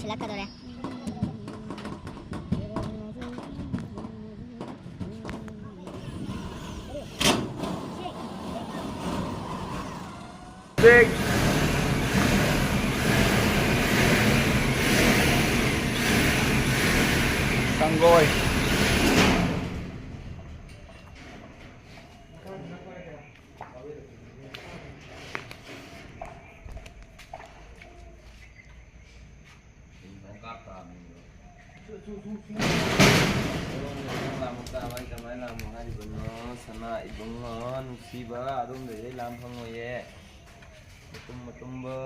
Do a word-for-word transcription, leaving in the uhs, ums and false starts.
ꯊꯤꯜꯂꯛꯀꯗꯧꯔꯦ꯫ ꯁꯪꯒꯣꯏ꯫ ꯂꯥꯝꯃꯨꯛ ꯇꯥꯕ ꯑꯩ ꯀꯃꯥꯏꯅ ꯂꯥꯝꯃꯨ ꯍꯥꯏꯔꯤꯕꯅꯣ? ꯁꯅꯥ ꯏꯕꯨꯡꯉꯣ ꯅꯨꯡꯁꯤꯕ, ꯑꯗꯣꯝꯗꯩ ꯑꯩ ꯂꯥꯝ ꯐꯪꯉꯣꯏꯌꯦ꯫ ꯃꯇꯨꯝ ꯃꯇꯨꯝꯕ꯫